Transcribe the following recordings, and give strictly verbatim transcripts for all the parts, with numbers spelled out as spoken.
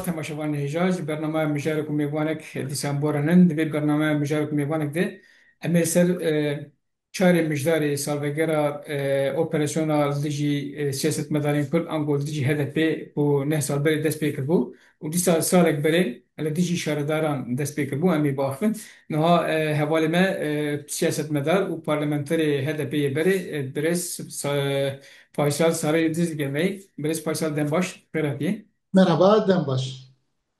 Temaşevanê hêja, ji bernameya Mijarek û Mêvanek dîsan bore nin. Di vê bernameya Mijarek û Mêvanek de em ê ser, e, çarê Mijdarê salvegera, e, operasyona li dijî, e, siyasetmedarên Kurd, ango li dijî H D P ku neh sal berê dest pê kiribû û dîsa salek berê li dijî şaredaran dest pê kiribû, em ê biaxivin. Niha, e, hevalê me, e, siyasetmedar û parlamenterê H D P yê berê, e, birêz Sa-, Faysal Sarayî Diz digel me ye. Birêz Faysal, dem baş, xêr hatî. Merhaba, dem baş.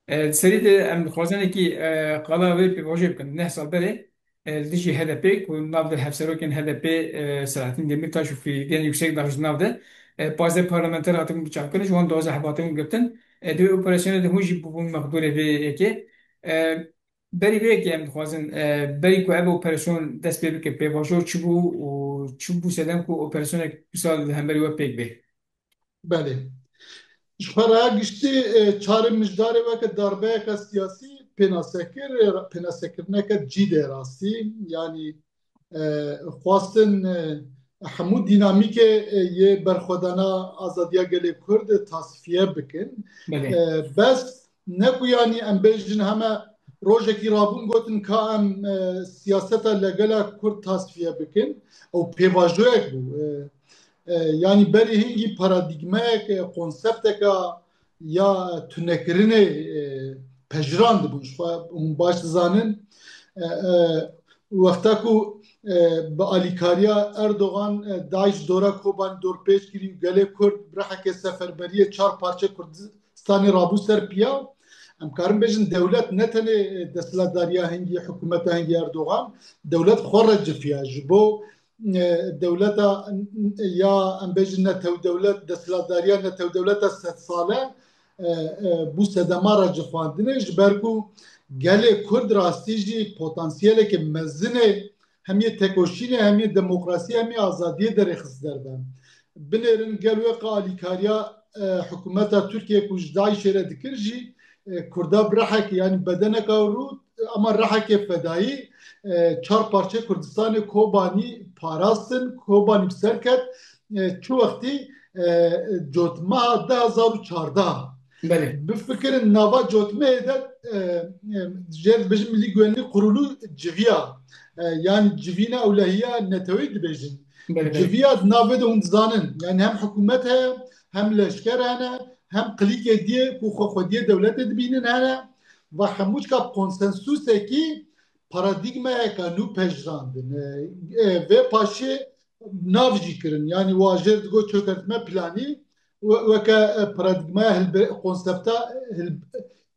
E, di serî de em dixwazin wekî, e, qala wê pêvajoyê bikin. Neh sal berê, e, li dijî H D P, ku nav de hevserokên H D P, e, Selahattin Demirtaş û Fîdyen Yüksekdağ ji nav de, e, pazdeh parlamenter hatibûn biçavkirin, ji wan duwazdeh hatibûn girtin. E, di wê operasyonê de hûn jî bûbûn mexdûrê vê yekê. E, berî vê yekê em dixwazin, e, berî ku ev operasyon dest pê bike, pêvajo çi bû û çi bû sedem ku operasyonek wisa li hemberî we pêk bê? Belê. Ji xwe re giştî, e, çarê Mijdarê weke darbeyeke siyasî pênasekir, pênasekirneke cî de rastî. Yanî, e, xwestin, e, hemû dînamîkê, e, yê berxwedana azadiya gelê Kurd tasfiye bikin. Belê. E, bes ne ku yanî em bêjin heme rojekî rabûn gotin ka em, e, siyaseta legela Kurd tasfiye bikin. Ew pêvajoyek bû. E, e, yanî berî hingî paradîgmeyek, e, konsepteka ya tunekirinê, e, pejirandibûn. Ji xwe hûn baş dizanin, e, e, wexta ku, e, bi alîkariya Erdogan, e, DAIŞ dora Kobanî dorpêç kirî û gelê Kurd bi rihekê seferberiyê çar parçe Kurdistanê rabû ser piya. Em karin bêjin dewlet ne tenê, e, desthilatdariya hingî, hikûmeta hingî Erdogan, dewlet xwe re cifiya. Ji bo, e, dewleta, ya em bêjin netew dewlet, desthilatdariya netew dewleta sed sale, e, e, bû sedema re cifandinê, ji ber ku gelê Kurd rastî jî potansiyeleke mezin ê hem yê tekoşînê, hem yê demokrasiyê, hem yê azadiyê derêxist derve. Binêrin gel wê qalîkariya, e, hikûmeta Tirkiyê ku ji DAIŞê re dikir jî, e, Kurda bi rihekê, yanî bedeneka rû, ama rihekê fedayî, e, çar parçe Kurdistanê Kobanî parastin, Kobanî bi ser ket, e, çi wextî, e, cotmeha du hazar û çardeh. Belê. Bifikirin nava cotmeyê de, e, e, jê dibêjin Milî Güvenlik Kurulu civiya. E, yanî civîna ewlehiya neteweyî dibêjin. Belê, belê. Civiya di navê de hûn dizanin. Yanî hem hikûmet heye, hem leşker hene, hem qilîkê diyê ku xwe xwediyê dewletê dibînin hene. Va hemû çika konsensusekî paradîgmeyeka nû pejirandin. E, e, vê paşê nav jî kirin. Yanî wa jêr digot çökertme planî we-, weke, e, paradîgmaya hilbe-, konsepta hil-,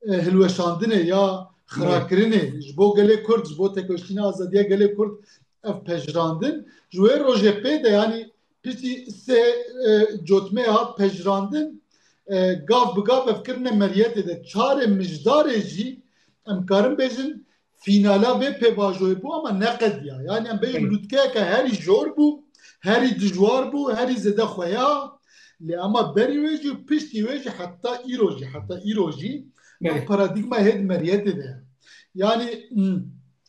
e, hilweşandinê ya xirakirinê ji bo gelê Kurd, ji bo tekoşîna azadiya gelê Kurd ev pejirandin. Ji wê rojê pê de, yanî piştî sê, e, cotmeyê hat pejirandin, e, gav bi gav ev kirine meriyetê de. Çarê Mijdarê jî em karin bêjin fînala vê pêvajoyê bû, ama neqediya. Yanî em bêjin Evet. lûtkeyeke herî jor bû, herî dijwar bû, herî zêde xweya. Lê ama berî wê jî û piştî wê jî heta îro jî, heta îro jî ev Evet. paradîgma hê di meriyetê de ye. Yanî, hmm,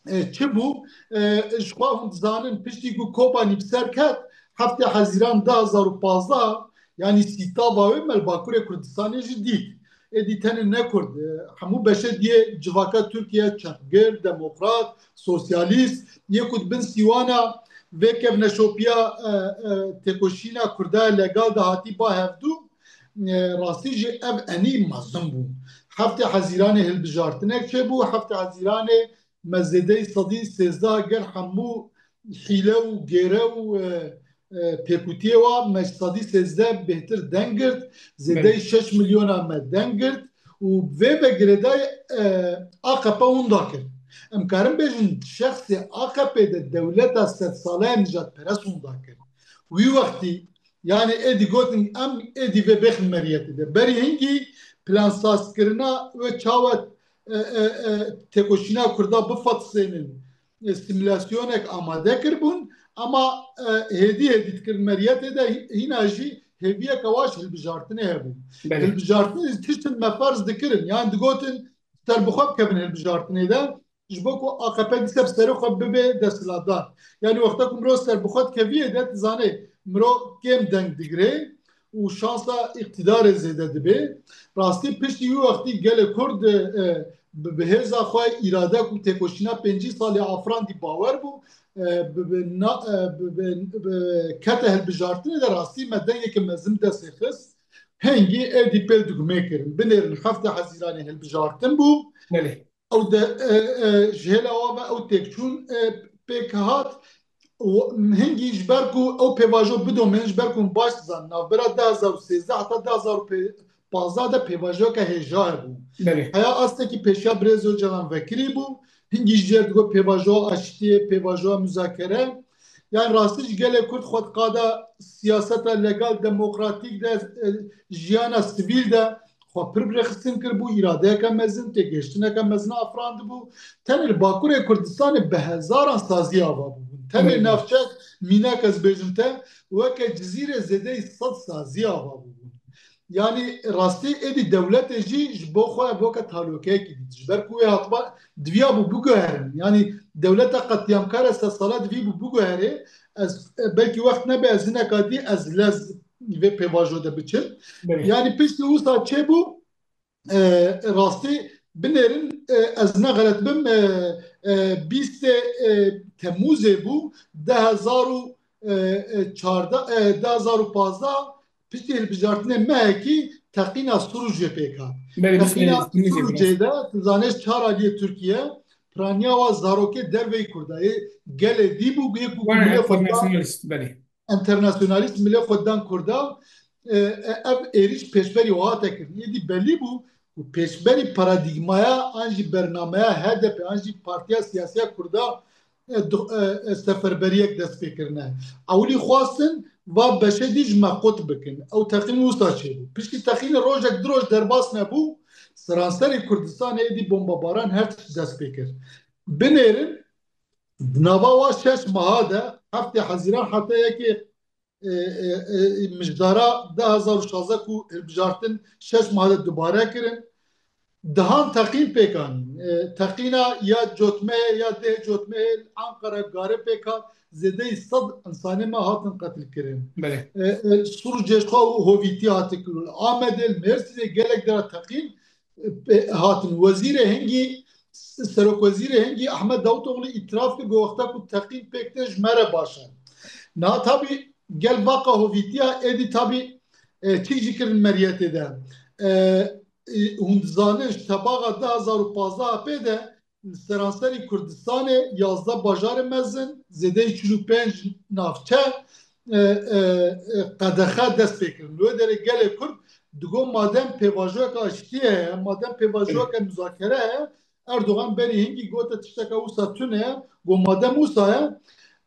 e, çi bû? E, ji xwe hûn dizanin, piştî ku Kobanî bi ser ket, heftê Hezîran du hazar û pazdeh, yanî sîtava wê me li Bakurê Kurdistanê jî dît. Êdî tenê ne Kurd, e, hemû beşê diyê civaka Tirkiye, çepgir, demokrat, sosyalîst, yê ku di bin sîwana vê kevneşopiya, e, e, têkoşîna Kurda legal de hatî ba hevdû, e, rastî jî ev enî mezin bû. Heftê Hezîranê hilbijartinek çêbû, heftê Hezîranê me zêdeyî sedî sêzdeh gel hemû hîle û gêre û, e, e, pêkutiyê wa me ji sedî sêzdeh bêhtir deng girt, zêdeyî Belê. şeş milyona me deng girt û vê ve girêdayî, e, A K P winda kir. Em karin bêjin şexsê A K P de dewleta sedsale ya nijadperest winda kir. Wî wextî, yanî êdî gotin em êdî vê bêxin meriyetê de. Berî hingî plansazkirina wê çawa, e, e, e, têkoşîna Kurda bifetisênin, e, simülasyonek amade kiribûn, ama, e, hêdî hêdî dikirin meriyetê de hî-, hîna jî hêviyeke wa ji hilbijartinê hebû. Belê. Hilbijartinê jî tiştin me ferz dikirin, yan digotin serbixwe bikevin hilbijartinê de, ji bo ku A K P dîsa bi serê xwe bibe desthilatdar. Yanî wexta ku mirov serbixwe dikeviyê de, dizanê mirov kêm deng digire, û şansa îqtîdarê zêde dibe. Rastî piştî wî wextî gelê Kurd, e, bi, bi hêza xwe îrade ku têkoşîna pêncî salê afirandî bawer bû, e, bi, bi, na, e, bi, bi, bi kete hilbijartinê de rastî me dengeke mezin destê xist. Hingî êdî pêl dugmê kirin. Binêrin heftê Hezîranê hilbijartin bû. Belê. Ew de, e, e, ji hêla wa ve ew têkçûn, e, pêk hat. Û hingî ji ber ku ew pêvajo bidomên, ji ber ku hûn baş dizanin, navbera du hezar û sêzdeh heta du hezar û pazdeh de pêvajoyeke hêja hebû. Belê. Heya astekî pêşiya birêz Ocalan vekirî bû. Hingî ji cêr digot pêvajoya aştiyê, pêvajoya muzakere. Yani rastî ji gelê Kurd xwe di qada siyaseta legal, demokratîk de, e, jiyana sivîl de xwe pir birêxistin kiribû, îradeyeke mezin, têgihiştineke mezin afirandibû. Tenê li Bakurê Kurdistanê bi hezaran sazî ava bûbûn. Tenê Belê. navçek mînak ez bêjim te, weke Cizîrê zêdeyî sed sazî ava bûbûn. Yani rastî êdî dewletê jî ji bo xwe ev weke talokeyekî dît. Ji ber ku wê hatiba diviyabû biguherin. Yani dewleta qetlîamkare sedsala divî bû biguherê. Ez, e, belkî wext nebe ez hineka dî ez lez vê pêvajo de biçim. Belê. Yani piştî wisa çêbû, e, rastî binêrin, e, ez ne xelet bim, e, e, bîstê, e, Temmûzê bû, du hezar û çardeh, e, du hezar û pazdeh, piştî hilbijartinê mehekî teqîna Surucê pêk hat. Belê, Teqîna Surucê de, tu zanê çar aliyê Tirkiye, piraniya wa zarokê derveyî Kurda, ê gelê dî bû, yê ku milê xwe da, Enternasyonalîst, belê. Enternasyonalîst milê xwe dan Kurda, e, e, ev êrîş pêşberî wate kirin. Êdî belî bû ku pêşberî paradîgmaya an jî bernameya H D P, an jî partiya siyasiya Kurda, e, du-, e, e, seferberiyek dest pê kirine. Ewilî xwestin va beşê dî ji me qut bikin. Ew teqîn wisa çêbû. Piştî teqînê rojek du roj derbas nebû, seranserî Kurdistanê êdî bombabaran her tişt dest pê kir. Binêrin, di nava wa şeş meha de, heftê Hezîran heta yekê, e, e, e, mijdara du hezar û şazdeh ku hilbijartin şeş meha de dubare kirin, dehan teqîn pêk anîn. E, teqîna ya Cotmehê ya deh Cotmehê li Ankara gare pêk hat, zêdeyî sed insanê me hatin qetilkirin. Belê. E, e, Surucê ji xwe û hovîtî hate kirin. Amedê, li Mêrsînê gelek dera teqîn, e, pê-, hatin. Wezîrê hingî, Serokwezîrê hingî Ahmet Davutoğlu îtiraf kir, got wexta ku teqîn pêk tê ji me re baş e. Niha tabî gel vaqa hovîtiya êdî tabî, e, çî jî kirin meriyetê de. E, e, hûn dizanin ji tebaxa du hezar û pazdeh pê de li seranserî Kurdistanê yazdeh bajarê mezin, zêdeyî çil û pênc navçe, e, e, e, qedexe dest pê kirin. Li wê derê gelê Kurd digot madem pêvajoyeke aştiyê heye, madem pêvajoyeke muzakere heye, Erdogan berî hingî gote tişteke wisa tune ye, got madem wisa ye,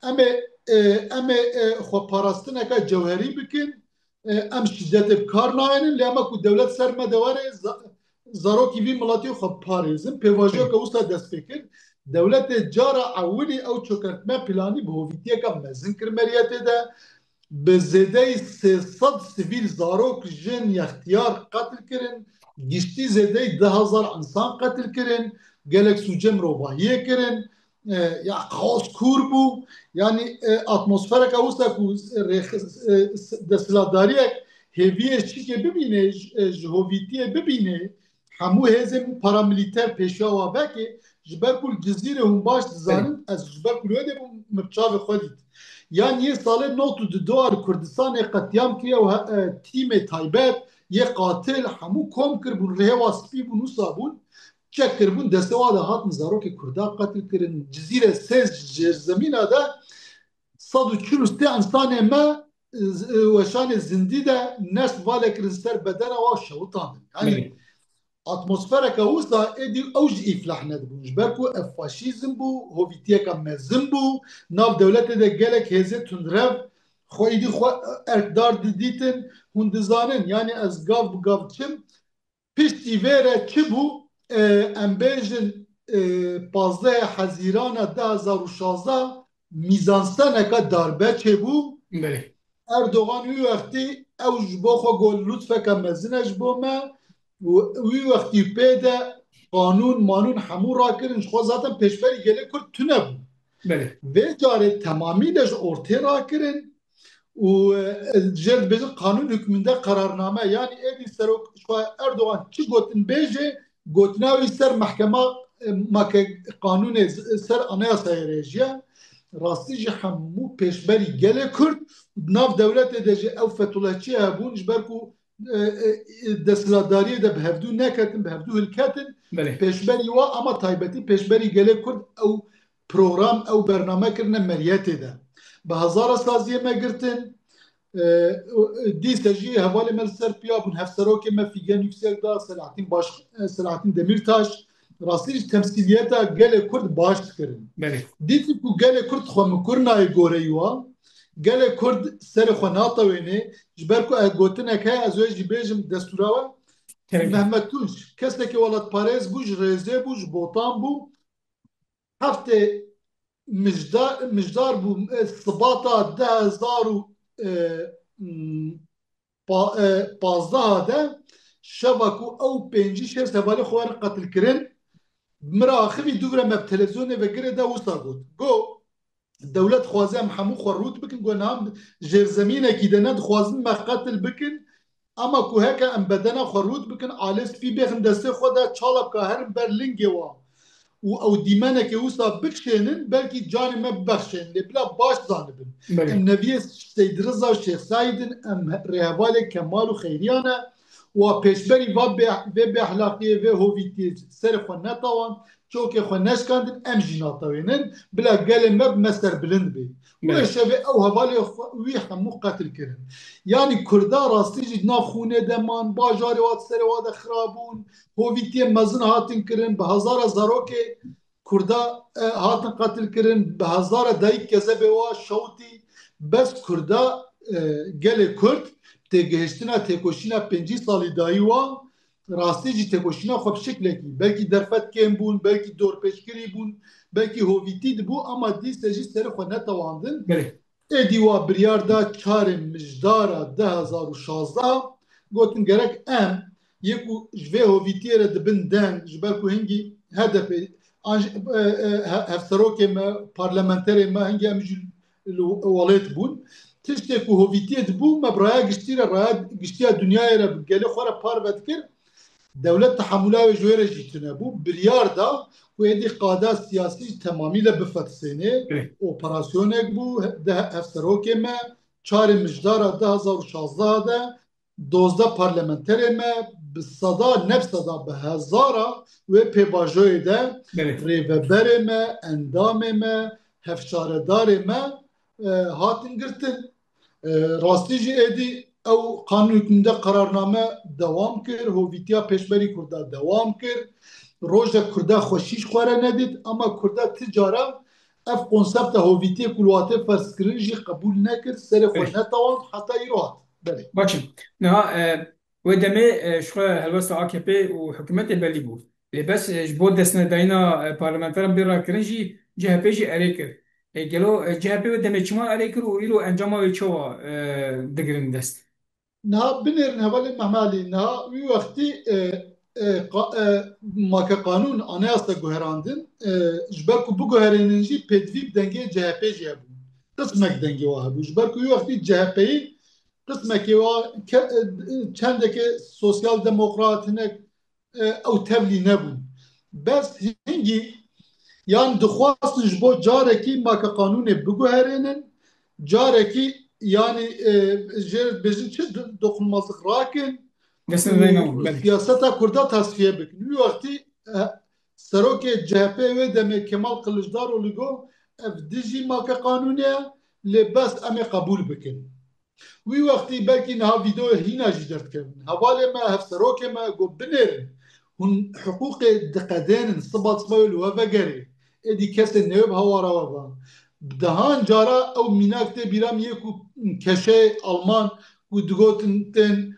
em ê, e, em ê, e, xwe parastineke cewherî bikin, e, em şîdetê bi kar nayênin, lê ema ku dewlet ser me de were, za-, zarokî vî miletî xwe biparêzin. Pêvajoyeke wisa dest pê kir. Dewletê cara ewilî ew çûkertme planî bi hovîtiyeke mezin kir meriyetê de. Bi zêdeyî sê sed sivîl, zarok, jin, yextiyar qetil kirin. Giştî zêdeyî du hezar insan qetil kirin. Gelek sûcê mirovahiyê kirin. E, ya kaos kûr bû. Yanî, e, atmosfereke wisa ku rêx-, e, desthilatdariyek hêviyê şikê bibîne, ji, e, ji hovîtiyê bibîne, hemû hêzên paramilîter pêşiya wa veke, ji ber ku li Cizîrê hûn baş dizanin, ez ji ber ku li wê de bûm, min bi çavê xwe dît. Yan yê salê nod û du a li Kurdistanê qetlîam kiriye û he-, e, tîmê taybet, yê qatil, hemû kom kiribûn, rihê wa spî bûn, wisa bûn, çek kiribûn, destê wa de hatin zarokê Kurda qetil kirin. Cizîrê sê jêrzemîna de sed û çil û sê insanê me, e, weşanê zindî de neşt vale kirin ser bedena wa û şewitandin. Yanî Belê. atmosfereke wisa êdî ew jî îflah nedibûn. Ji ber ku ev faşîzm bû, hovîtiyeke mezin bû, nav dewletê de gelek hêzê tundrev xwe êdî xwe erkdar didîtin. Hûn dizanin, yanî ez gav bi gav diçim, piştî vê re çi bû? E, em bêjin, e, pazdehê Hezîrana du hezar û şazdeh mîzanseneke darbe çêbû. Belê. Erdogan wî wextî ew ji bo xwe got lutfeke mezin e ji bo me û wî wextî pê de qanûn manûn hemû rakirin, ji xwe zaten pêşberî gelê Kurd tune bû. Belê. Vê carê temamî de ji ortê rakirin û, e, jê re dibêjin qanûn hukmünde qerarname. Yanî êdî serok, ji xwe Erdogan çi gotin bêje, gotina wî ser mehkema, e, make qanûnê, ser anayasayê rêjiye. Rastî jî hemû pêşberî gelê Kurd, di nav dewletê de jî ew fetûlehçiyê hebûn, ji ber ku, e, e, desthilatdariyê de bi hevdû neketin, bi hevdû hilketin. Belê. Pêşberî wa, ama taybetî pêşberî gelê Kurd ew program, ew bername kirine meriyetê de. Bi hezara saziyê me girtin, e, dîse jî hevalê me li ser piya bûn. Hevserokê me Fîgen Yüksekdağ, Selahattin Baş-, e, Selahattin Demirtaş, rastî jî temsîliyeta gelê Kurd baş dikirin. Belê. Dîtin ku gelê Kurd xwe mikur nayê goreyî wan, gelê Kurd serê xwe natewênê, ji ber ku ev gotinek heye, ez wê jî bêjim destûra we. Kerem. Mehmet Tunç, kesekî welatparêz bû, ji rêzê bû, ji Botan bû. Heftê Mijdar, Mijdar bû, e, Sibata du hezar û, e, m, pa-, e, pazdeh de, şeva ku ew pêncî şêst hevalê xwe werin qetilkirin, min re axivî dûvre me bi televîzyonê ve girê de wisa got. Got, dewlet dixwaze em hemû xwe rût bikin, got, niha jêrzemînekî de ne dixwazin me qetil bikin, ama ku heke em bedena xwe rût bikin, alê spî bêxin destê xwe de, çalebka herin ber lingê wan û ew dîmenekê wisa bikişênin, belkî canê me bibexşênin. Lê bila baş zanibin. Belê. Em neviyê Seyd Riza û Şêx Seîd in, em rêhevalê Kemal û Xeyriya ne. Wa pêşberî va bê-, vê bêexlaqiyê, vê hovîtiyê serê xwe netewand, çokê xwe neşkandin, em jî natewênin. Bila gelê me bi me serbilind bê. Wê Belê. şevê ew hevalê xwe, wî hemû qetil kirin. Yanî Kurda rastî jî di nav xûnê de man, bajarê wa di serê wa de xirabûn, hovîtiyên mezin hatin kirin, bi hezara zarokê Kurda, e, hatin qetil kirin, bi hezara dayik kezebê wa şewitî. Bes Kurda, e, gelê Kurd têgihiştina têkoşîna pêncî salî dayî wa, rastî jî têkoşîna xwe bi şiklekî, belkî derfet kêm bûn, belkî dorpêçkirî bûn, belkî hovîtî dibû, ama dîse jî serê xwe netewandin. Belê. Êdî wa biryar da çarê Mijdara du hezar û şazdeh, gotin gerek em, yê ku ji vê hovîtiyê re dibin deng, ji ber ku hingî H D P, an jî, e, e, he-, hevserokê me, parlamenterê me, hingî em jî li welêt bûn. Tiştê ku hovîtiyê dibû, me bi raya giştî re, raya giştiya dinyayê re bi gelê xwe re parve dikir. Dewlet tehemûla wê ji wê re jî tune bû. Biryar da ku êdî qada siyasî temamî le bifetisênê. Belê. Operasyonek bû, he-, de hevserokê me, çarê Mijdara du hezar û şazdeh de dozdeh parlamenterê me bi seda, ne bi seda, bi hezara wê pêvajoyê de Belê. rêveberê me, endamê me, hevşaredarê me, e, hatin girtin. E, rastî jî êdî ew qanûn hukmünde qerarname dewam kir, hovîtiya pêşberî Kurda dewam kir. Rojek Kurda xweşî ji xwe re nedît, ama Kurda ti cara ev konsepta hovîtiyê ku li watê ferzkirin jî qebûl nekir, serê xwe Belê. netewand heta îro hat. Belê. Baş e. Niha, e, wê demê, e, ji xwe helwesta A K P û hikûmetê belî bû. Lê bes, e, ji bo destnedayîna, e, parlamenteran bê rakirin jî C H P jî erê kir. E, gelo, e, C H P wê demê çima erê kir û îro encama wê çawa, e, digirin dest? Niha binêrin hevalê Mehmet Alî, niha wî wextî, e, e, qa-, e, make qanûn, anayasa guherandin, e, ji ber ku biguherênin jî pêdivî bi dengê C H P jî hebû. Qismek dengê wa hebû. Ji ber ku wî wextî C H P'yî qismekê wa ke-, e, çendeke sosyal demokrat, hinek, e, ew tevlî nebûn. Bes hingî yan dixwastin ji bo carekî make qanûnê biguherênin, carekî yanî, e, jê re dibêjin çi do-, dokunulmazlık rakin Destnedayîna û wan, belê. siyaseta Kurda tasfiye bikin. Wî wextî, e, serokê C H P wê demê Kemal Kılıçdaroğlu got, ev dijî make qanûnê ye, lê bes em ê qebûl bikin. Wî wextî belkî niha vîdeoyê hîna jî derdikevin. Hevalê me, hevserokê me got, binêrin. Hûn hiqûqê diqedênin, siba sibayê li we vegerê. Êdî kesê newê bi hewara we ve. Bi dehan cara ew mînak tê bîra min yê ku keşeyê Alman ku digotin tên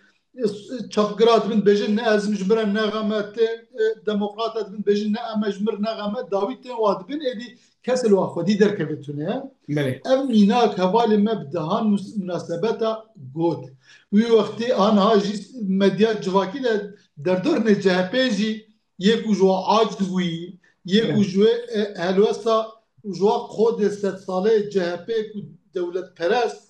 çapgira dibin, dibêjin ne ez ji min re ne xem e, tên, e, demokrata dibin, dibêjin ne em e ji min re ne xem e, dawî tên wa dibin, êdî kesê li wa xwedî derkeve tune ye. Belê. Ev mînak hevalê me bi dehan mus-, munasebeta got. Wî wextî aniha jî medya civakî de derdornê C H P jî yê ku ji wa aciz bûyî, yê ku Belê. ji wê, e, helwesta ji wa qodê sedsaleyê C H P ku dewletperest,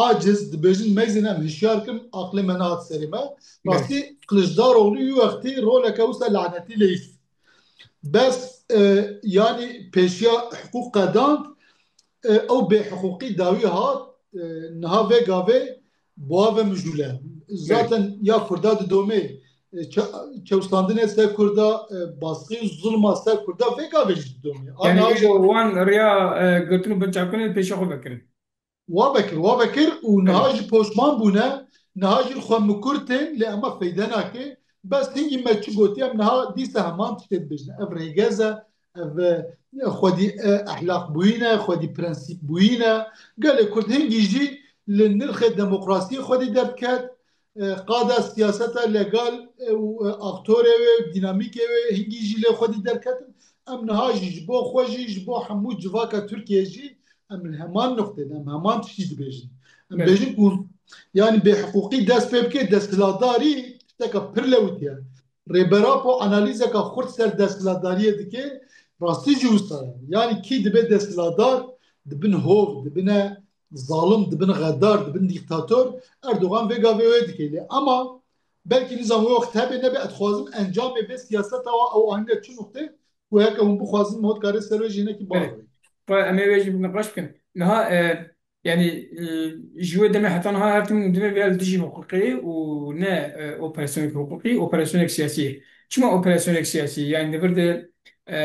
aciz, dibêjin meyzên em hişyar kim, aqlê me nehat serê me. Rastî Kiliçdaroglu wî wextî roleke wisa lanetî lê îst. Bes, e, yanî pêşiya hiqûq qedand, e, ew bêhiqûqî dawî hat, e, niha vê gavê boğa ve mijûle. Zaten ya Kurda didomê, e, çe-, çewsandinê ser Kurda, e, baskî û zulma ser Kurda vê gavê jî didomê. Yani Ana îro wan riya, e, girtin û binçavkirinê pêşiya xwe vekirin. Wa vekir, wa vekir û niha jî poşman bûne, niha jî xwe mikur tên, lê ema feyde nake. Bes hingî me çi gotiye, em niha dîsa heman tiştê dibêjin. Ev rêgez e, ev, e, xwedî, e, ehlaq bûyîn e, xwedî prensîp bûyîn e. Gelê Kurd hingî jî li nirxê demokrasiyê xwedî derdiket. E, qada siyaseta legal, e, û, e, aktorê wê, dînamîkê wê hingî jî lê xwedî derketin. Em niha jî ji bo xwe jî, ji bo hemû civaka Tirkiyê jî em li heman nuqtê de, em heman tiştî dibêjin. Em Evet. bêjin ku, yanî bêhiqûqî dest pê bike, desthilatdarî tişteka pir lewitî ye. Rêber Apo analîzeka xurt ser desthilatdariyê dike, rastî jî wisa ye. Yanî kî dibe desthilatdar, dibin hov, dibine zalim, dibin xedar, dibin dîktator, Erdogan vê gavê wê dike. Lê ema belkî nizam wê wext hebe nebe, ez dixwazim encamê vê siyaseta wa ew anîne çi nuqtê, ku heke hûn bixwazin, me hot kare ser wê jî hinekî bala Belê. bê. Xwe em ê wê jî niqaş bikin. Niha, e, yani, e, ji wê demê heta niha her tim dimê vê li dijî hiqûqê û ne, e, operasyonek hiqûqî, operasyonek siyasî. Çima operasyonek siyasî? Yani, li vir de, e,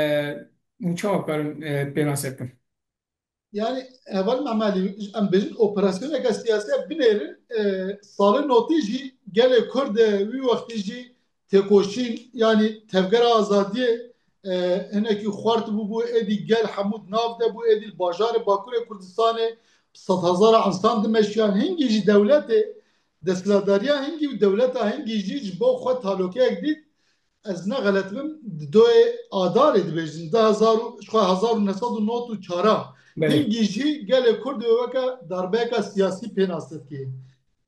hûn çawa karin, e, pênase bikin? Yani, heval Mehmedî, em bêjin operasyoneke siyasî binêrin, e, salê notî jî gelê Kurd, e, wî wextî jî têkoşîn, yani tevgera azadiyê, e, hinekî xwert bûbû, êdî gel hemû di nav de bû, êdî li bajarê Bakurê Kurdistanê bi sedhezara insan dimeşiyan. Hingî jî dewletê, desthilatdariya hingî û dewleta hingî jî ji bo xwe talokeyek dît, ez ne xelet bim, di doyê Adarê dibêjin, du hezar û, ji xwe hezar û neh sed û nod û çar a. Belê. Hingî jî gelê Kurd wê weke darbeyeka siyasî pênase dike.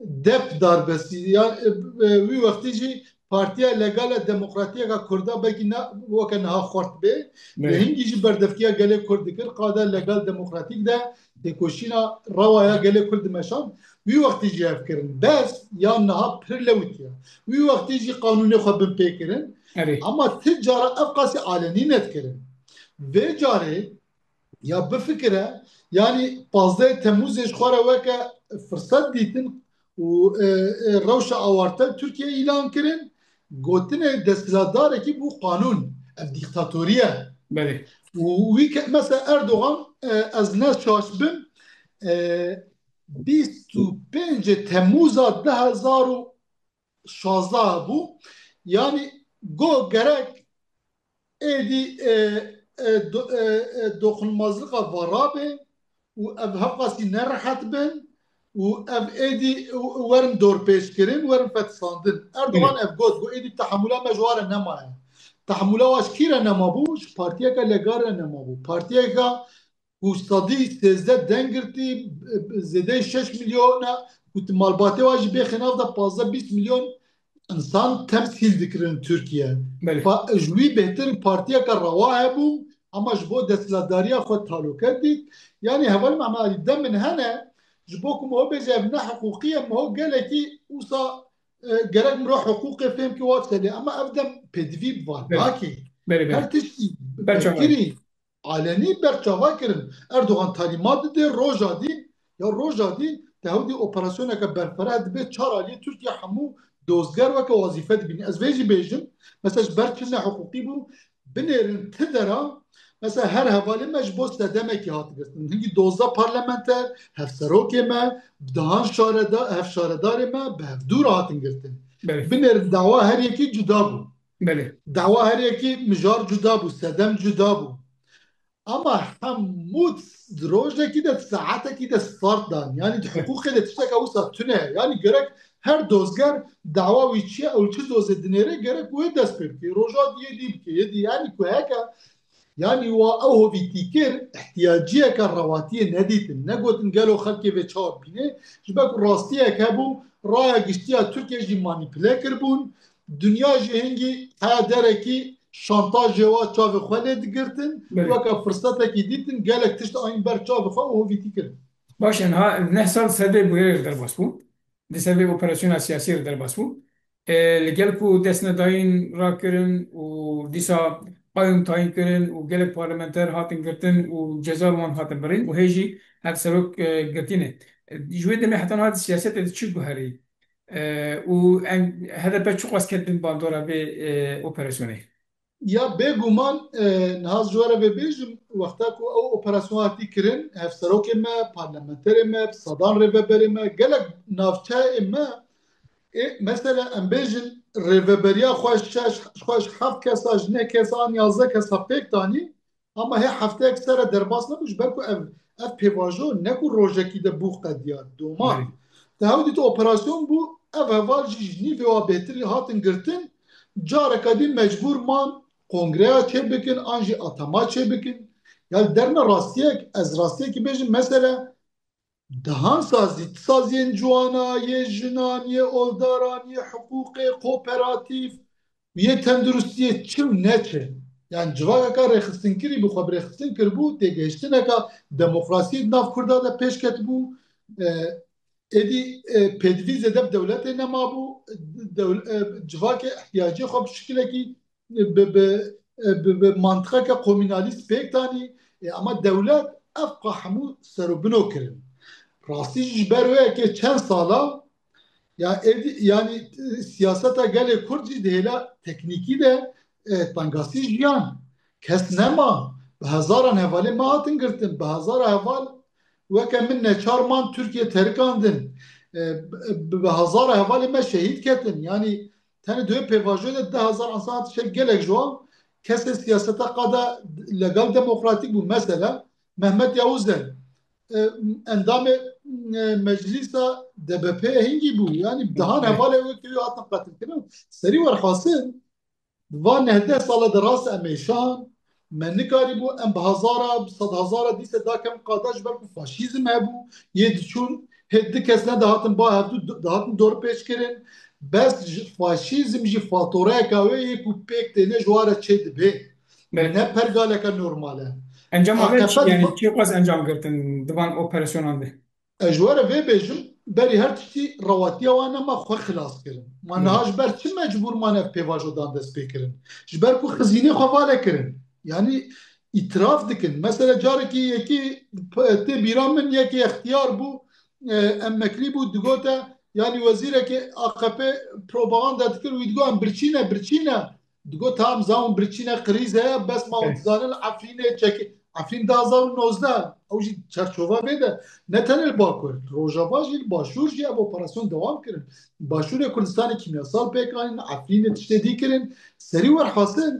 Dep darbesi, ya, e, e, wî wextî jî Partiya Legal a Demokratiyeka Kurda belkî ne weke niha xwert bê. Belê. Lê hingî jî berdevkiya gelê Kurd dikir, qada legal demokratîk de têkoşîna rewa ya gelê Kurd dimeşand. Wî wextî jî ev kirin. Bes ya niha pir lewitiye. Wî wextî jî qanûnê xwe bin pê kirin. Erê. Ama ti cara ev qasî alenî nedikirin. Vê carê ya bifikire, yanî pazdeh Temmûzê ji xwe re weke firset dîtin û, e, e, rewşa awarte li Tirkiye îlan kirin. Gotinê desthilatdarekî bû qanûn. Ev dîktatorî ye. Belê. Û wî ke-, mesela Erdogan, e, ez ne şaş bim, e, bîst û pêncê Temmûza du hezar û şazdeh bû. Yanî got gerek êdî, e, e, do-, e, e, doxunulmazlika va rabe û ev hevqasî nerehet bin û ev êdî werin dorpêçkirin, werin fetisandin. Erdogan Evet. ev got, got êdî tehemûla me ji wa re nemaye. Tehemûla wa ji kî re nema bû? Ji partiyeke legal re nema bû. Partiyeke ku sedî sêzdeh deng girtî, zêdeyî şeş milyon e, ku di malbatê wa jî bêxê nav de pazdeh bîst milyon insan temsîl dikirin Tirkiye. Belê. Pa-, ji wî bêhtir partiyeke rewa hebû, ama ji bo desthilatdariya xwe taloke dît. Yanî heval Mehmet Alî, dem min hene, ji bo ku min bêje ev ne hiqûqî ye, min gelekî wisa, e, gerek mirov hiqûqê fêm ke wa tiştê lê, ama ev dem pêdivî bi van Belê. nakê. Belê, belê. Her tiştî Berçava. Kirî. Alenî berçava kirin. Erdogan talîmat dide, roja dî, ya roja dî, te hewdî operasyoneke berfereh dibe, çar aliyê Tirkiye hemû dozger weke wazîfe dibînin. Ez vê jî bêjim, mesela ji ber çi nehiqûqî bû, binêrin ti dera, mesela her hevalê me ji bo sedemekî hat girtin. Hingî dozdeh parlamenter, hevserokê me, bi dehan şareda-, hevşaredarê me bi hevdû re hatin girtin. Belê. Binêrin dawa her yekî cuda bû. Belê. Dawa her yekî mijar cuda bû, sedem cuda bû. Ama hemû di rojekî de, di saetekî de start dan. Yanî di hiqûqê de tişteke wisa tune ye. Yanî gerek her dozger dawa wî çi ye, ew çi dozê dinêre, gerek wê dest pê bike. Roja diyê dî bike, yê dî. Yanî ku heke, yanî wa ew hovîtî kir, ihtiyaciyeke rewatiyê nedîtin. Negotin gelo xelkê vê çawa bîne. Ji ber ku rastiyek hebû, raya giştiya Tirkiye jî manîpule kiribûn. Dinya jî hingî heya derekî şantajê wa çavê xwe lê digirtin, Belê. weke firsetekî dîtin, gelek tişt ayîn ber çavê xwe û hovîtî kirin. Baş e, niha neh sal ser vê bûyerê re derbas bû. Di ser vê operasyona siyasî re derbas bû. E, li gel ku destnedayîn rakirin û dîsa qayûm tayîn kirin û gelek parlamenter hatin girtin û ceza li wan hatin birîn û hê jî hevserok, e, girtî ne. E, ji wê demê heta niha di siyasetê de çi guherî? E, û en, H D P çiqas ket bin bandora vê, e, operasyonê? Ya bêguman, e, niha ji we re vê bêjim, wexta ku ew operasyon hatî kirin, hevserokê me, parlamenterê me, bi sedan rêveberê me, gelek navçeyê me, ê, mesela em bêjin rêveberiya xwe şeş, xwe ji heft kesa, ji neh kesa an yazdeh kesa pêk danî, ama hê hefteyek ser e derbas nebû, ji ber ku ev, ev pêvajo ne ku rojekî de bû qediya, doman. Belê. Te hew dît operasyon bû, ev heval jî ji nîvê wa bêhtir hatin girtin, careka dî mecbûr man kongreya çêbikin, an jî atama çêbikin. Ya li derna rastiyek, ez rastiyekî bêjim, mesela dehan sazî, saziyên ciwana, yê jinan, yê oldaran, yê hiqûqê, kooperatîf, yê tenduristiyê çi û neçi. Yani civakeka rêxistinkirî bi xwe bi rêxistin kiribû, têgihiştineka demokrasiyê di nav Kurda de pêş ketibû. E, êdî, e, pêdivî zêde bi dewletê nemabû. Dewl-, e, civakê ihtiyacê xwe bi şikilekî bi, bi, e, bi, bi mantiqeke komînalîst pêk danî. E, ama dewlet ev qa hemû serobino kirin. Rastî jî ji ber wê yekê çend sala, ya êdî, yani, e, siyaseta gelê Kurd jî di hêla teknîkî de, e, tengasî jiyan. Kes nema. Bi hezaran hevalê me hatin girtin. Bi hezara heval weke min neçar man Tirkiye terikandin. E, bi, bi hezara hevalê me şehîd ketin. Yani tenê di wê pêvajoyê de deh hezar insan hatî şehîd, gelek ji wan kesê siyaseta qada legal demokratîk bû. Mesela Mehmet Yavuz e, e, endamê, e, meclîsa D B P hingî bû. Yani dehan hevalê wê kevî hatin qetilkirin. Serî werxasin, di van nehdeh sala de rast em êşan, me nikarîbû, em bi hezara, bi sed hezara dîse dakem qada ji ber ku faşîzm hebû, yê diçûn, hê di kes ne dihatin ba hevdû, dihatin dorpêç kirin. Bes ji, faşîzm jî fatoreyeka wê yê ku pêk têne ji wa re çê dibe. Belê. Ne pergaleke normal e. Encama vê çi, AKP yani çi qas encam girtin di van operasyonan de? Ez ji we re vê bêjim, berî her tiştî rewatiya wan nema xwe xilas kirin. Ma niha ji ber çi mecbûr man ev pêvajodan dest pê kirin? Ji ber ku xizînê xwe vale kirin. Yani îtiraf dikin. Mesela carekî yekî p-, tê bîra min, yekî extiyar bû, e, emeklî bû, digote, yani wezîrekê A K P propaganda dikir, wî digot em birçî ne, birçî ne. Digot, tam zanin birçîne krîz heye, bes ma hûn dizanin Efrînê çekê. Efrîn du hezar û nozdeh, ew jî çerçova vê de. Ne tenê li Bakur, li Rojava jî, li Başûr jî ev operasyon dewam kirin. Başûrê Kurdistanê kîmyasal pêk anîn, Efrînê tiştê dî kirin. Serî werhasil,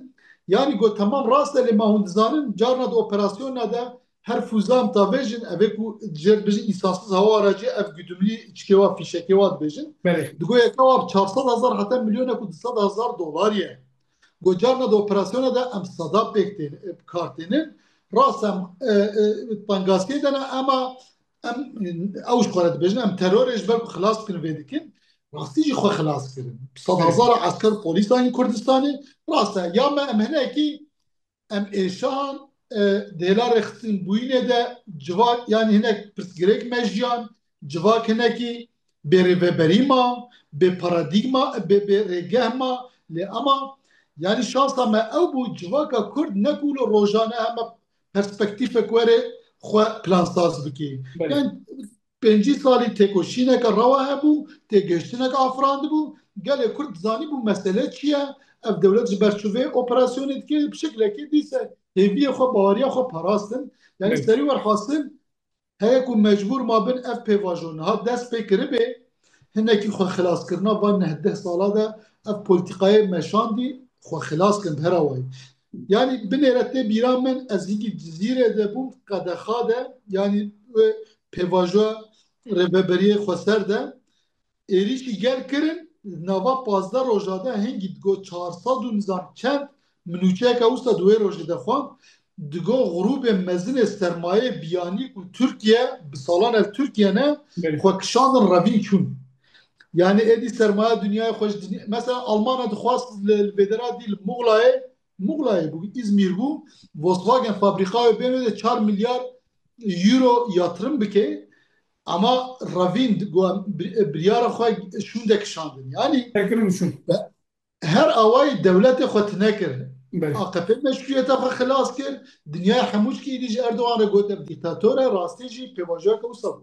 yani got, temam rast e, lê ma hûn dizanin, carna di operasyona de her fûza em tavêjin, evê ku jêr dibêjin însansiz hewara cê, ev güdümlî çikê wa, fîşekê wa dibêjin. Belê. Digo yeka wa bi çar sed hezar heta milyonek û du sed hezar dolarî ye. Go carna di operasyona de em sada pêk tên, e, bi kar tênin. Rast em, e, e, tengasiyê de ne, ema em, e, ew ji xwe re dibêjin, em terorê ji ber ku xilas bikin vê dikin. Rastî jî xwe xilas kirin. Bi sed hezara esker polîs anîn Kurdistanê. Rast e, ya me em hinekî em êşan, e, di hêla rêxistinbûyînê de civak, yani hinek pirsgirêk me jiyan, civak hinekî bê rêveberî ma, bê paradîgma, bê, bê rêgeh ma, lê ema, yani şansa me ew bû, civaka Kurd ne ku lo rojane heme perspektîfek were xwe plansaz bike. Belê. Yani pêncî salî têkoşîneke rewa hebû, têgihiştineke afirandibû, gelê Kurd dizanîbû mesele çi ye, ev dewlet ji ber çi vê operasyonê dike, bi şiklekê dîse hêviyê xwe, baweriya xwe parastin. Yani Belê. Serî werhasil, heye ku mecbûr mabin ev pêvajo niha dest pê kiribê, hinekî xwe xilaskirina van neh deh sala de ev polîtîkayê meşandî xwe xilas kirin bi her awayî. Yani binêre tê bîra min, ez hingî Cizîrê de bûm, Qedexa de, yani wê pêvajoya Rêveberiyê Xweser de êrîşî gel kirin, nava pazdeh roja de hingî digo çar sed û nizam çend minûçeyeke wisa di wê rojê de xwend, digo grûbê mezinê sermayê biyanî ku Tirkiye, bi salan ev Tirkiye ne, Belê. Xwe kişandin revîn çûn. Yani êdî sermaya dinyayê xwe ji dinya, mesela Almanya dixwast li, li vêdera dî li Muxlayê, Muxlayê bû, Îzmîr bû, Volkswagen fabrîkayê bêne de çar milyar euro yatırım bike. Ama revîn, go em bir-, biryara xwe şûnde kişandin. Yanî Tekirin şûn. her awayî dewletê xwe tune kir. Belê. A K P meşrûyeta xwe xilas kir. Dinyaya hemû çikî êdî ji Erdogan re got ev dîktator e, rastî jî pêvajoyeke wisa bû.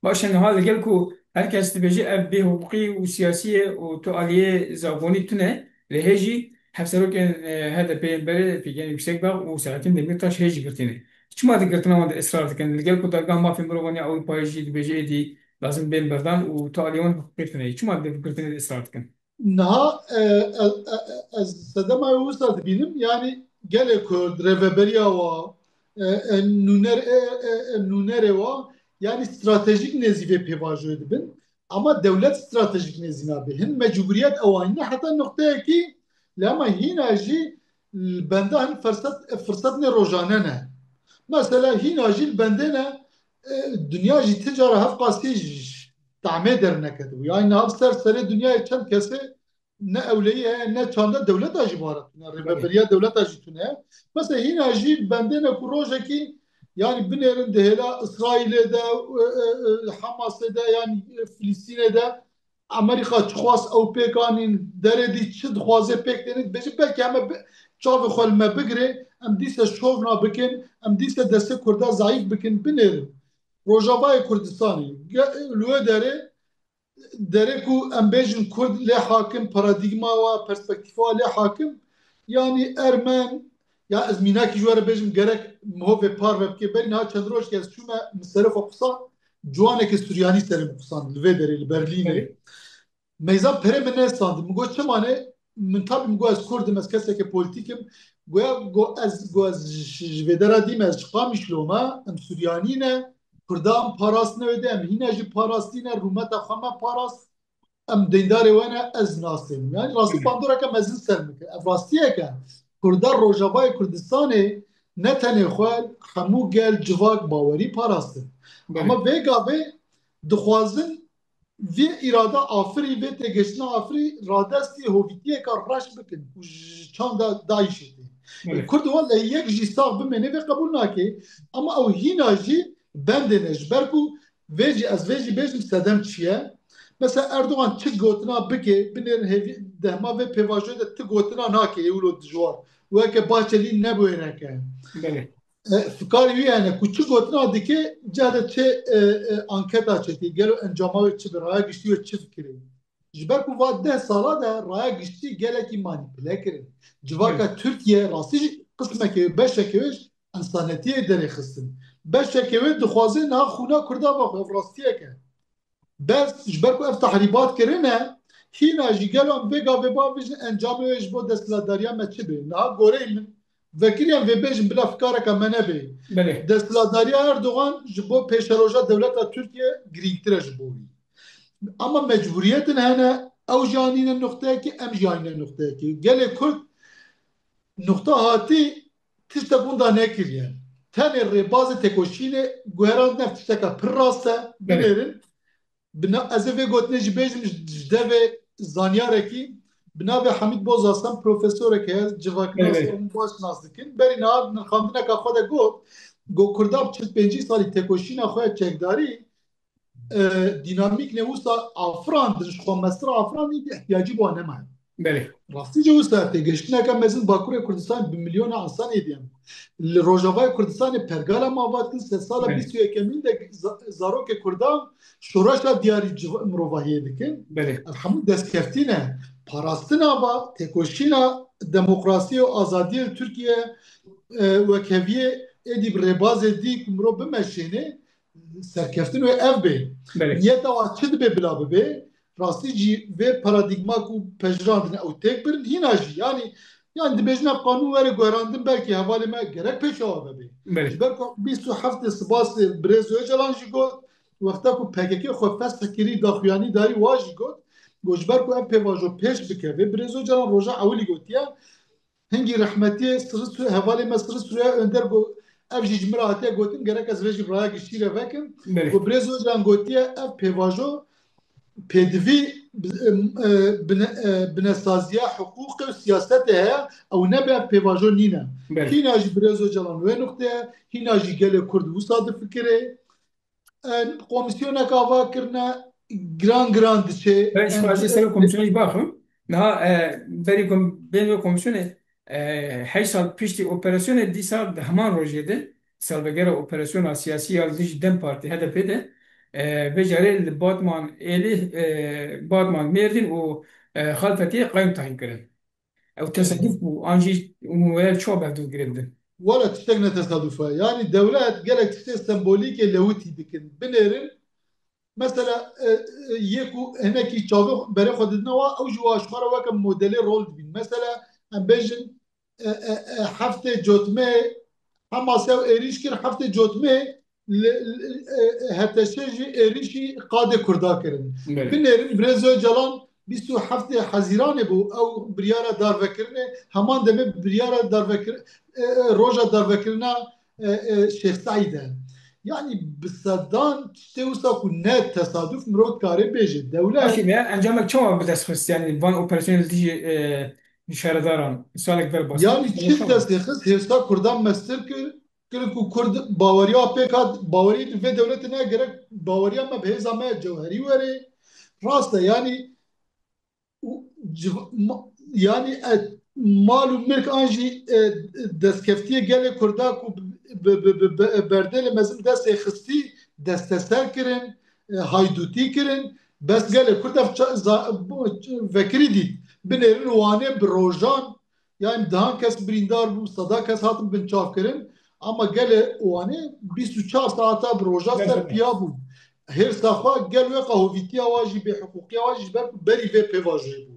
Baş e, niha li gel ku her kes dibêje ev bêhiqûqî û siyasî ye û tu aliyê zagonî tune, lê hê jî hevserokên, e, H D P yên berê Figen Yüksekdağ û Selahattin Demirtaş hê jî girtî ne. Çima di girtina wan de israr dikin? Li gel ku Dadgeha Mafên Mirovan ya Ewropayê jî dibêje êdî lazim bên berdan û tu aliyê wan hiqûqî tune ye. Çima di girtinê de israr dikin? Niha, e, e, e, e, ez sedema wisa dibînim, yanî gelê Kurd, rêveberiya wa, e, e, nûner-, e, e, e, nûnerê wa, yanî stratejîk nêzî vê pêvajoyê dibin. Ama dewlet stratejîk nêzî nabe. Hin mecburiyet ew anîne heta noqteyekî, lê ama hîna jî li benda hin ferset, firsetnê rojane ne. Mesela hîna jî li bendê ne, e, dinya jî ti cara hevqasî ji tahmê derneketibû. Yani niha ser serê dinyayê çend kesê ne ewleyî heye, ne çanda dewleta jî bara tune, rêbeberiya dewleta jî tune. Mesela hîna jî bendê ne ku rojekî, yani binêrin di hêla Îsraîlê de, e, e, e, Hamasê de, yani, e, Filistînê de Amerîka çi xwast ew pêk anîn, derê dî çi dixwaze pêk tênin, dibêjin belkî em ê bi-, çavê xwe li me bigire, em dîse şovna bikin, em dîse destê Kurda zayîf bikin, binêrin. Rojavayê Kurdistanê, ge-, li wê derê, derê ku em bêjin Kurd lê hakim, paradîgma wa, perspektîfa wa lê hakim, yanî Ermen, ya ez mînakî ji we re bêjim, gerek mihovê parve bike. Berî niha çend rojekê ez çûme, min serê xwe qusand, ciwaneke Suryanî serê min qusand, li vê derê, li Berlînê. Belê. Meyza perê min nestandin. Min got, çima ne? Min tabî min got, ez Kurd im, ez keseke polîtîk im. Goya, go ez, go ez ji, ji vê dera dî me, ez ji Qamişlo me, em Suryanî ne, Kurda em parastine wê de, em hîna jî parastî ne, rûmeta xwe me parast, em deyndarê we ne, ez nasêm. Yani rastî bandoreke mezin ser min kir. Ev rastiyek e. Kurda Rojavayê Kurdistanê ne tenê xwe, hemû gel, civak, bawerî parastin. Belê. Ama vê gavê dixwazin vê îrada afirî, vê têgihiştina afirî radestî hovîtiyeka reş bikin ku ji çanda DAIŞê tê. Belê. Kurd wele yek jî sax bimêne vê qebûl nake. Ama ew hîna jî bendê ne. Ji ber ku vê jî, ez vê jî bêjim sedem çi ye. Mesela Erdogan çi gotina bike, binêrin hêvî, dehma vê pêvajoyê de ti gotina nake, yê wilo dijwar. Weke Bahçelî ne bûyereke. Belê. E, fikarê wî hene ku çi gotina dike, ceh de çi, e, e, anketa çêkê, gelo encama wê çi bi, raya giştî wê çi fikirê. Ji ber ku va deh sala de raya giştî gelekî manîpule kirin. Civaka Tirkiye rastî jî qismeke wê, beşeke wê ji ensanetiyê derê xistin. Beşeke wê dixwaze niha xûna Kurda vexwe, ev rastiyek e. Bes ji ber ku ev tehrîbat kirine, hîna jî gelo em vê gavê bavêjin encamê wê ji bo desthilatdariya me çi bê? Niha goreyê min, vekirî em vê bêjin bila fikareka me nebê. Belê. Desthilatdariya Erdogan ji bo pêşeroja dewleta Tirkiye girîngtir e ji bo wî. Ama mecbûriyetin hene, ew jî anîne nuqteyekê, em jî anîne nuqteyekê. Gelê Kurd nuqta hatî tiştek winda nekiriye. Tenê rêbazê têkoşînê guherandin ev tişteka pir rast e, Belê. Binêrin. Bi na-, ez ê vê gotinê jî bêjim ji, ji devê zanyarekî, bi navê Hamîd Bozasan, profesorek heye, civaknas, Belê. Hûn baş nas dikin. Berî niha nirxandineka xwe de got, got Kurda bi çil pêncî salî têkoşîna xwe ya çekdarî, e, dînamîk ne wisa afirandin, ji xwe mestir afirandin, ihtiyacî bo wan nemaye. Belê. Rastî jî wisa têgihiştineke mezin Bakurê Kurdistanê bi milyona însan êdî em. Li Rojavayê Kurdistanê pergala me ava dikin, sedsala Belê. Bîst û yekemîn de za-, zarokê Kurdan şoreşa diyarî civ-, mirovahiyê dikin. Belê. Ev hemû destkeftî ne. Parastina va, têkoşîna demokrasiyê û azadiyê li Tirkiye, e, wekheviyê êdî bi rêbazê dî ku mirov bimeşêne, serkeftin wê ev bê. Belê. Niyeta wa çi dibe bila bibe? Rastî jî vê paradîgma ku pejirandin ew têk birin, hîna jî, yanî, yanî dibêjin ev qanûn were guherandin, belkî hevalê me gerek pêşewa vebe. Belê. Ji ber ku bîst û heftê Sibasê birêz Ocalan jî got, wexta ku P K K xwe fesh kirî, daxuyanî dayî, wa jî got, got ji ber ku ev pêvajo pêş bikeve, birêz Ocalan roja ewilî gotiye, hingî rehmetiyê Sirri Sure-, hevalê me Sirri Sureya Önder got, ev jî ji min re hatiye gotin, gerek ez vê jî raya giştî re vekim. Belê. Got, birêz Ocalan gotiye, ev pêvajo pêdivî bi-, e, bine-, e, binesaziya hiqûqê û siyasetê heye, ew nebe ev pêvajo nîne. Belê. Hîna jî birêz Ocalan wê nuqteye, hîna jî gelê Kurd wisa difikire. e, komîsyoneka ava kirine, giran giran diçe. Ben ji xwe ez ser komîsyonê jî baxim. Niha, e, berî kom-, bên wê komîsyonê, e, heşt sal piştî operasyonê dîsa di heman rojê de, salvegera operasyona siyasî ya li dijî DEM Partî, H D P de, e, vê carê li Batman Êlih, e, Batman Mêrdîn û, e, Xalfetiyê qeyûm tayîn kirin. Ew tesaduf bû, an jî hûn were çawa bi hev du girêdin? Wala tiştek ne tesaduf e. Yanî dewlet gelek tiştê sembolîkê lewitî dikin. Binêrin, mesela, e, e, yê ku hinekî çavê berê xwe didine wa, ew jî wa ji xwe re weke modelê rol dibîn. Mesela, em bêjin, e, e, e, heftê cotmê Hemase ew êrîş kir, heftê cotmê li, li, e, e, H T Ş jî êrîşî qadê Kurda kirin. Belê. Binêrin, Birêz Ocalan bîst û heftê Hezîranê bû, ew biryara darvekirinê, heman demê biryara darvekir-, e, e, roja darvekirina, e, e, Şêx Seîd e. Yanî bi sedan tiştê wisa ku ne tesaduf mirov dikare bêje. Dewlet Başê me, encamek çawa bi dest xist? Yanî van operasyonê li dijî, e, şaredaran, salek ber bas. Yanî çi destê xist, hêsa Kurdan mestir kir, kirin ku Kurd baweriya pêk hat, bawerî li vê dewletê ne, gerek baweriya me bi hêza me cewherî were. Rast e, yanî û civ-, ma-, yanî, e, mal û milk an jî, e, destkeftiyê gelê Kurda ku bi, bi, bi, bi, bi berdêlê mezin destê xistî, desteser kirin, e, haydûtî kirin. Bes gelê Kurd ev ça-, za-, bu, vekirî dît. Binêrin Wanê bi rojan, yanî dehan kes birîndar bû, seda kes hatin binçavkirin. Ama gelê Wanê bîst û çar saeta bi roja ser piya bûn. Hêrsa xwe gel wê qehovîtiya wa jî, bêhiqûqiya wa jî ji ber ku berî vê pêvajoyê bû.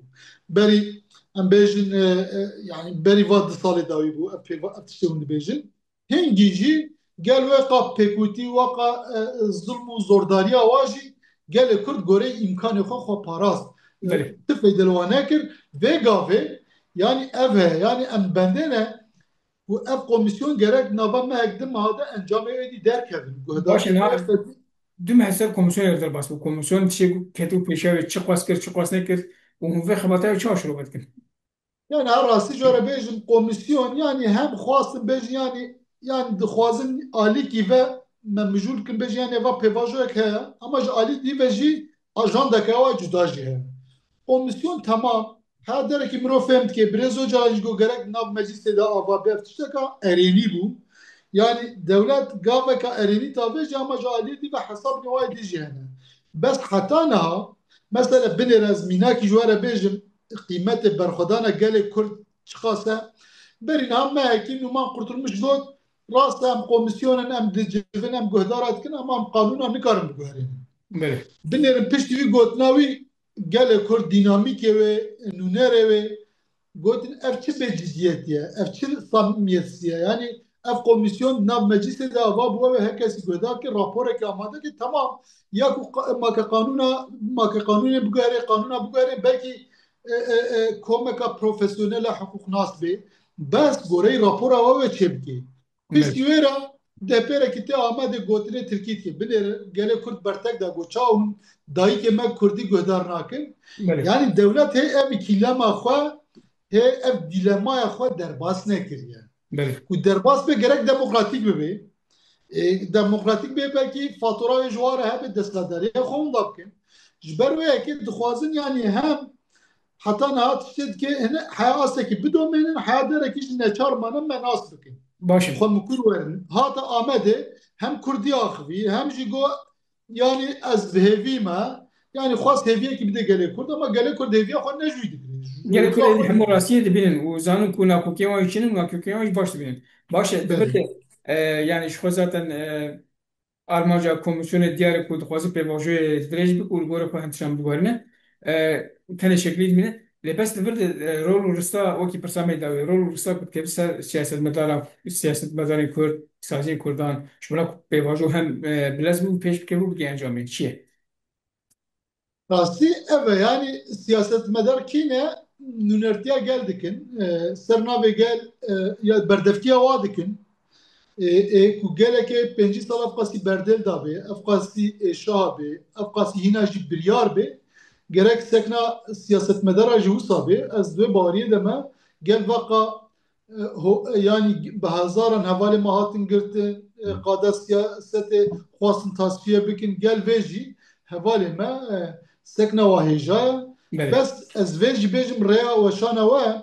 Berî, em bêjin, e, e, yanî berî va du salê dawî bû, ev pêva-, ev tiştê hûn dibêjin. Hingî jî gel wê qa pêkûtî, wê qa, e, e, zilm û zordariya wa jî gelê Kurd goreyê îmkanê xwe xwe parast. E, Belê. Ti feyde li wan nekir. Vê gavê, yanî ev heye, yanî em bendê ne ku ev komîsyon gerek nava mehek di meha de encamê wê dî derkevin. Guhdarî Baş e, niha du meh ser komîsyonê derbas bû. Komîsyon tiştê ku ketibû pêşiya wê, çi qas kir, çi qas nekir û hûn vê xebata wê çawa şirove dikin? Yani her rastî ji we re bêjim, komîsyon, yani hem xwastin bêjin, yani, yani dixwazin alîkî ve me mijûl kin, bêjin, yani eva pêvajoyek heye, ama ji alîkî ve jî ajandeke wa cuda jî heye. Komîsyon temam, her derekî mirov fêm dike, Birêz Ocalan jî got gerek nav meclîsê de ava be, ev tişteka erênî bû. Yani dewlet gaveka erênî davêje, ama ji alîkî ve hesabê wa yê dî jî hene. Bes heta niha, mesela binêre ez mînakî ji we re bêjim, qîmetê berxwedana gelê Kurd çiqas e? Berî niha mehekî Nûman Kurtulmuş got, rast e, em komîsyon in, em dicivin, em guhdara dikin, ama em qanûna nikarin biguherînin. Belê. Binêrin piştî wî gotina wî gelê Kurd, dînamîkê wê, nûnerê wê, gotin, ev çi bêcidiyetî ye, ev çi samimiyetsizî ye? Yanî ev komîsyon nav meclîsê de ava bû, ew ê her kesî guhdar kir, raporekê amade kir, temam. Ya ku qa-, ma ke qanûna, ma ke qanûnê biguherê, qanûna biguherê, belkî, e, e, e, komeka profesyonel a hiqûqnas bê. Bes goreyê rapora we wê çêbikê. Piştî wê re dehpêrekî tê Amedê gotinê tirkî dike. Binêre gelê Kurd bertek da got, çawa hûn dayikê me kurdî guhdar nakin? Belê. Yanî dewlet hê ev îkîlema xwe, hê ev dîlemaya xwe derbas nekiriye. Belê. Ku derbas be gerek demokratîk bibe. E, demokratîk bê, belkî fatura wê ji wan re hebe, desthilatdariya xwe winda bikin. Ji ber wê yekê dixwazin, yanî hem heta niha tiştê dike, hine heya astekî bidomênin, heya derekî jî neçar mane me nas bikin. Baş e. Xwe mikur werin. Hate Amedê hem kurdî axivî, hem jî got, yanî ez bi hêvî me, yanî xwest hêviyekî bide gelê Kurd, ama gelê Kurd hêviya xwe ne ji wî digire. Gelê Kurd êdî hemû rastiyê dibînin û zanin ku nakokiyên wan jî çin in, nakokiyên wan jî baş dibînin. Baş e, Belê. Dibite, e, yanî ji xwe zaten, e, armanca komîsyonê diyar e ku dixwaze pêvajoyê dirêj bike û li gorî xwe hin tiştan biguherîne. E, tenê şeklî dimîne. Lê bes li vir de, e, rol û rista, wekî pirsa me dawî, rol û rista ku dikeve ser siyasetmedaran, siyasetmedarên Kurd, saziyên Kurdan, ji bona ku pêvajo hem, e, bilez bû, pêş bikeve û bigê encamê. Çi ye? Rastî ev e, yanî siyasetmedar kî ne, nûnertiya gel dikin, e, ser navê gel, e, ya berdevkiya wa dikin. E, e, ku gelekê pêncî sal ev qasî berdêl dabê, ev qasî êşa bê, ev qasî hîna jî biryar bê, gerek sekna siyasetmedara jî wisa bê. Ez di wê baweriyê de me, gel vaqa e, ho-, e, yanî bi hezaran hevalê me hatin girtin, e, qada siyasetê xwestin tasfiye bikin, gel vê jî hevalê me, e, sekna wa hêja ye. Belê. Bes ez vê jî bêjim rêya weşana we,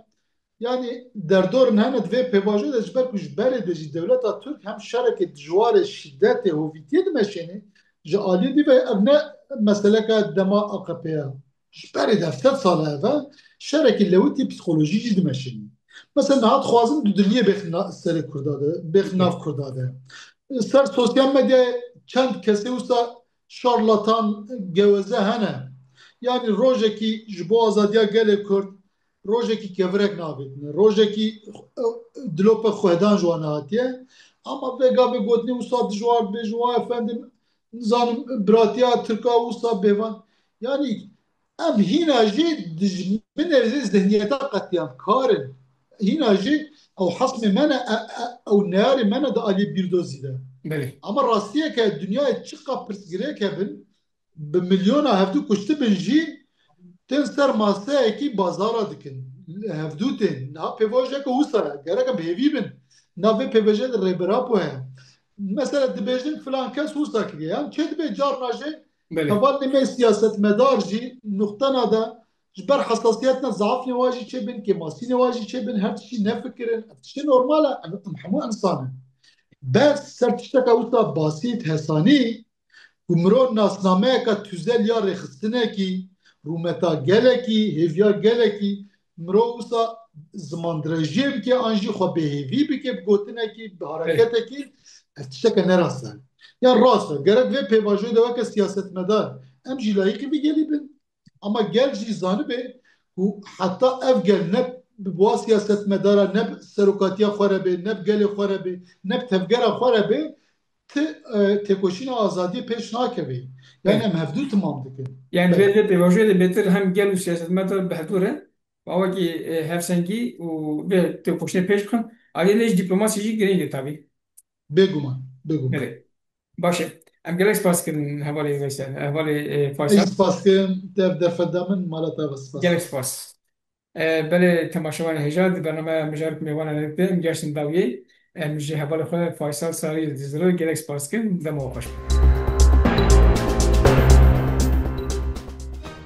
yanî derdorin hene di vê pêvajoyê de, ji ber ku ji berê de jî dewleta Tirk hem şerekê dijwarê şîdetê hovîtiyê dimeşêne, ji aliyê dî ve ev ne meseleke dema A K P ye. Ji berê de hevdeh sal e ev e, şerekî lewitî psîkolojî jî dimeşînin. Mesela niha dixwazin dudiliyê bêxin na-, serê Kurda de, bêxin nav Kurda de. Ser sosyal medyayê çend kesê wisa şarlatan geweze hene. Yanî rojekî ji bo azadiya gelê Kurd, rojekî kevirek navêtine, rojekî, e, dilopê xwehdan ji wan hatiye. Ama vê gavê gotinê wisa dijwar dibêje, wa efendim, nizanim, biratiya Tirka wisa bêvan. Yanî em hîna jî dijminê zihniyeta qetlîyamkar in. Hîna jî ew hesmê me ne, e, e, ew neyarê me ne di aliyê bîrdozî de. Belê. Ama rastiyeke dinyayê çiqa pirsgirêk hebin, bi milyona hevdû kuştibin jî, tên ser maseyekî bazara dikin. Hevdû tên. Niha pêvajoyeke wisa ye. Gerek em bi hêvî bin. Navê pêvajoyê de Rêber Apo heye. Mesela dibêjin filan kes wisa kiriye. Yan çê dibe carna jî Belê. hevalê me siyasetmedar jî nuqtena de ji ber hesasiyetna zafnê wa jî çêbin, kêmasînê wa jî çêbin, her tiştî nefikirin. Ev tiştê normal e. Em, em hemû insan in. Bes ser tişteka wisa basît, hesanî, ku mirov nasnameyeka tûzel ya rêxistinekî, rûmeta gelekî, hêviya gelekî, mirov wisa zimandirêjiyê bike an jî xwe bêhêvî bike bi gotinekî, bi hareketekî, ev tişteke ne rast e. Ya rast e, gerek vê pêvajoyê de weke siyasetmedar em jî layîqî vî gelî bin. Ama gel jî zanibe ku heta ev gel ne bi wa siyasetmedara, ne bi serokatiya xwe re be, ne bi gelê xwe re be, ne bi tevgera xwe re be, ti, e, têkoşîna azadiyê pêş nakeve. Yani Evet. em hevdû timam dikin. Yani Evet. vê, vê pêvajoyê de bêtir hem gel û siyasetmedar bi hevdû re, bi awakî, e, hevsengî û vê têkoşînê pêş bixin. Aliyê lê ji dîplomasî jî girîng e tabî. Bêguman, bêguman. Evet. Baş e. Em gelek spas dikin hevalê Veysel, hevalê, e, Faysal. Ez spas dikim, dev derfet da min, mala te ve spas. Gelek spas. E, belê temaşevanê hêja, di bernameya Mijarek Mêvan de em geştin dawiyê. Em ji hevalê xwe Faysal Sarî Diziro gelek spas dikin. Dema we xweş be.